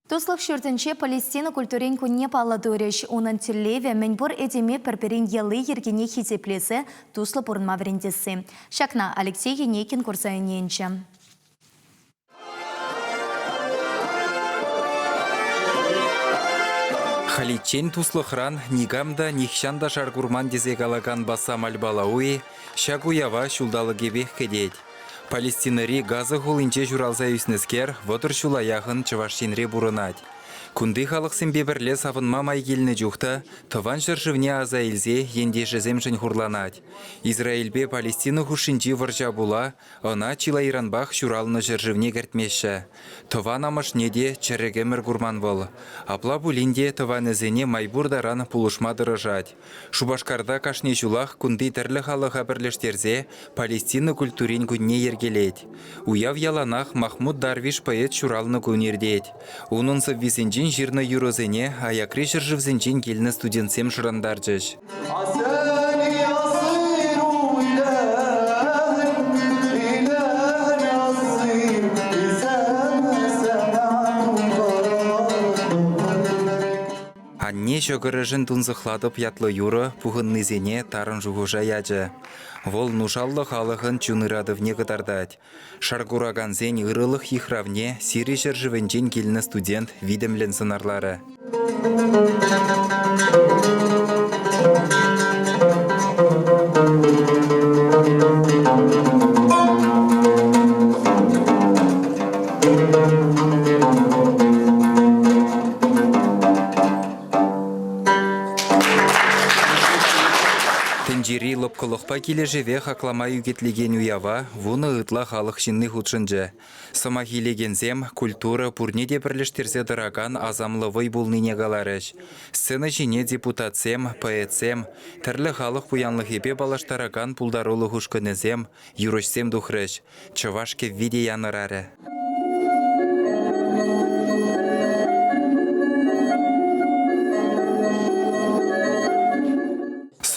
Туслӑх ҫуртӗнче Палестина культурин кунне паллӑ турӗҫ. Унӑн тӗллевӗ мӗнпур этеме пӗр-пӗрин йӑли-йӗркине хисеплесе туслӑ пурӑнма вӗрентесси. Ҫакна Алексей Енейкин курса ӗненчӗ. Халиччен туслӑхран никам та нихҫан та шар курман тесе калакан Бассам Аль-Балауи ҫак уява ҫулталӑкӗпех кӗтет. Палестинӑри Газа хулинче ҫуралса ӳснӗскер 30 ҫула яхӑн Чӑваш Енре пурӑнать. Кунти халӑхсемпе пӗрле савӑнма май килнӗ чух та тӑван ҫӗршывне аса илсе ентешӗсемшӗн хурланать. Израильпе Палестина хушшинчи вӑрҫа пула ӑна чылайранпах ҫуралнӑ ҫӗршывне кӗртмеҫҫӗ. Тӑван амӑшне те чӗрӗк ӗмӗр курман вӑл. Апла пулин те тӑванӗсене май пур таран пулӑшма тӑрӑшать. Шупашкарта кашни ҫулах кунти тӗрлӗ халӑха пӗрлештерсе Палестина культурин кунне йӗркелет. Уяв яланах Махмуд Дарвиш поэт ҫуралнӑ кун иртет. Унӑн сӑввисенчен ҫырнӑ юрӑсене аякри ҫӗршывсенчен килнӗ студентсем шӑрантарчӗҫ. Анне ҫӑкӑрӗшӗн тунсӑхлатӑп ятлӑ юрӑ пухӑннисене тарӑн шухӑша ячӗ. Вӑл нушаллӑ халӑхӑн чун ыратӑвне кӑтартать. Шар куракансен ырӑлӑх йыхравне Сири ҫӗршывӗнчен килнӗ студент витӗмлӗн сӑнарларӗ. Тӗнчери лӑпкӑлӑхпа килӗшӗве хаклама ӳкӗтлекен уява 10 ытла халӑх ҫынни хутшӑнчӗ. Сӑмах илекенсем культура пурне те пӗрлештерсе тӑракан асамлӑ вӑй пулнине каларӗҫ. Сцена ҫине депутатсем, поэтсем, тӗрлӗ халӑх пуянлӑхӗпе паллаштаракан пултарулӑх ушкӑнӗсем, юрӑҫсем тухрӗҫ. Чӑваш кӗвви те янӑрарӗ.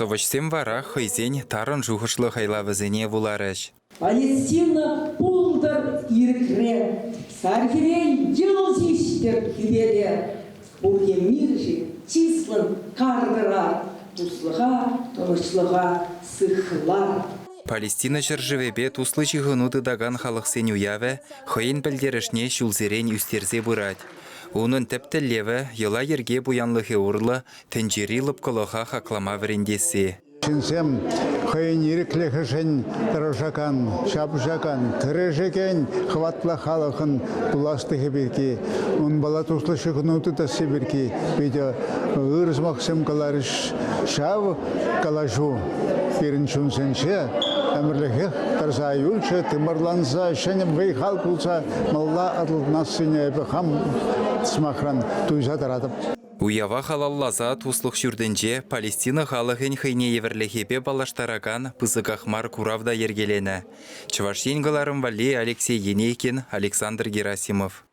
Сӑвӑҫсем вара хӑйсен тарӑн шухӑшлӑ хайлавӗсене вуларӗҫ. Палестина пултӑр ирӗкре, сар хӗвел йӑл ҫиҫтӗр тӳпере. Пурте миршӗн чыслӑн кар тӑрар, туслӑха, тӑнӑҫлӑха сыхлар. Палестина ҫӗршывӗпе туслӑ ҫыхӑну тытакан халӑхсен уявӗ хӑйӗн пӗлтерӗшне ҫулсерен ӳстерсе пырать. Унӑн тӗп тӗллевӗ йӑла-йӗрке пуянлӑхӗ урлӑ тӗнчери лӑпкӑлӑха хаклама вӗрентесси. Ҫынсем хӑйӗн ирӗклӗхӗшӗн тӑрӑшакан, ҫапӑҫакан, кӗрешекен хӑватлӑ халӑхӑн пуласлӑхӗ пирки, унпала туслӑ ҫыхӑну тытасси пирки питӗ ырӑ сӑмахсем каларӗҫ. Ҫав калаҫу пирӗн чунсенче ӗмӗрлӗхех тӑрса юлчӗ, тымарланса ҫӗнӗ вӑй-хал пулса малалла аталанассине эпӗ хам сӑмахран туйса тӑратӑп. Уява халалласа Туслӑх ҫуртӗнче Палестина халӑхӗн хӑйне евӗрлӗхӗпе паллаштаракан пысӑках мар курав та йӗркеленӗ. Чӑваш Ен кӑларӑм валли Алексей Енейкин, Александр Герасимов.